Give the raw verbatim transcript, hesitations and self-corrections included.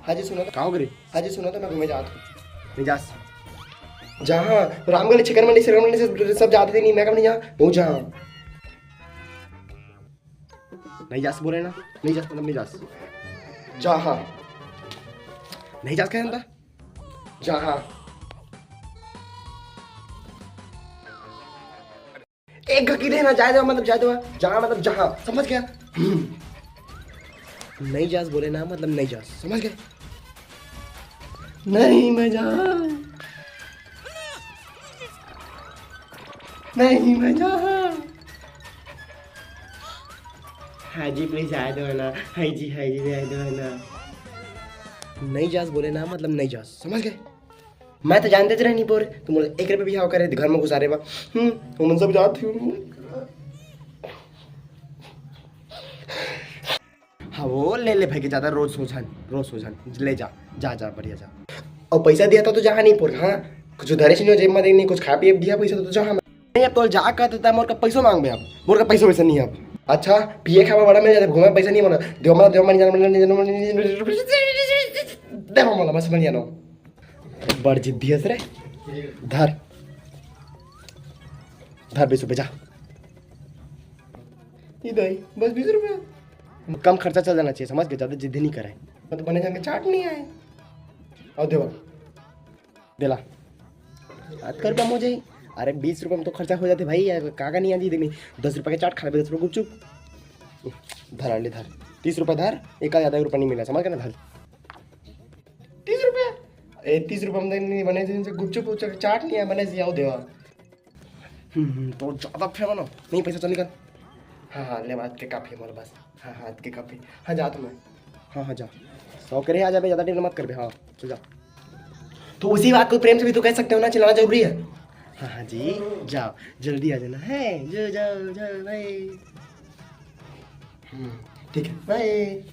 अजी सुनो तो, का हो गे रे? अजी सुनो तो, मैं घूमे जात हूँ। नहीं जास। जहाँ रामगढ़, चिकन मंडी, सिरमन मंडी से सब जाते थे, नहीं, मैं कब नहीं जा, वो जहाँ। नहीं जास बोले ना, नहीं जास मतलब नहीं जास। जहाँ। नहीं जास कहे ना? जहाँ। एक घकी देना, जाए दो मतलब जाए दो, जहाँ मतलब जहाँ, समझ गया? हम्म। नहीं जास बोले ना मतलब नहीं जास, समझ गए? नहीं मैं जा, नहीं मैं जा। हाँ जी, प्लीज जाए दो ना। हाँ जी, हाँ जी, जाए दो ना। नहीं जास बोले ना मतलब नहीं जास, समझ गए? मैं तो जानते थे नहीं पोर, तुम लोग एक रुपये भी हाव करे घर में घुसा रहे बा। हम्म, वो मन सब जात हूँ। हाँ, वो ले ले भाई के ज्यादा रोज सोझन, रोज सोझन, ले जा, जा, जा, बढ़िया जा। और पैसा दिया था तो जहाँ नहीं पोर, हाँ, कुछ उधारे से नहीं हो जेब में, नहीं कुछ खा पिए दिया पैसा तो जहाँ। नहीं, अब तो जा कहता था, मोर का पैसो मांगबे अब, मोर का पैसो वैसा नहीं है अब। अच्छा, पिए खावा बड़ा मिल जाता, घूमे पैसा नहीं बना, देव मला, देव मला, देव मला, देव मला, बस बन जानो। बड़ जिद्दी हस रे। धर, धर बीस रुपये, जा। ये दे, बस बीस रुपये। कम खर्चा चल जाना चाहिए, समझ गए? ज्यादा जिद्दी नहीं करे। मैं तो बने जान के चाट नहीं आए। और देवा। देला। बात कर कम हो जाई। अरे, बीस रुपये में तो खर्चा हो जाते भाई, यार, का का नहीं आजी देखनी। दस रुपये के चाट खा लेबे, दस रुपये गुपचुप। धर, ले धर। तीस रुपये धर, एक का ज्यादा एक रुपया नहीं मिला, समझ गए ना? धर। तीस रुपये? ए, तीस रुपये में तो नहीं बने, दिन से गुपचुप उचुप चाट नहीं है, बने से आओ देवा। हम्म, हम्म, तो ज्यादा फेमस ना। नहीं, पैसा चल निकल। हाँ, हाँ, ले बात के काफी हमारे पास। हाँ, हाँ, के काफी। हाँ, जा तुम्हें। हाँ, हाँ, जा। सौ करे आ जाबे, ज्यादा देर मत करबे। हाँ, चल जा। तो उसी बात को प्रेम से भी तो कह सकते हो ना, चिल्लाना जरूरी है। हाँ, हाँ जी, जाओ, जल्दी आ जाना है। जो, जाओ, जाओ, भाई। हम्म, ठीक है, बाय।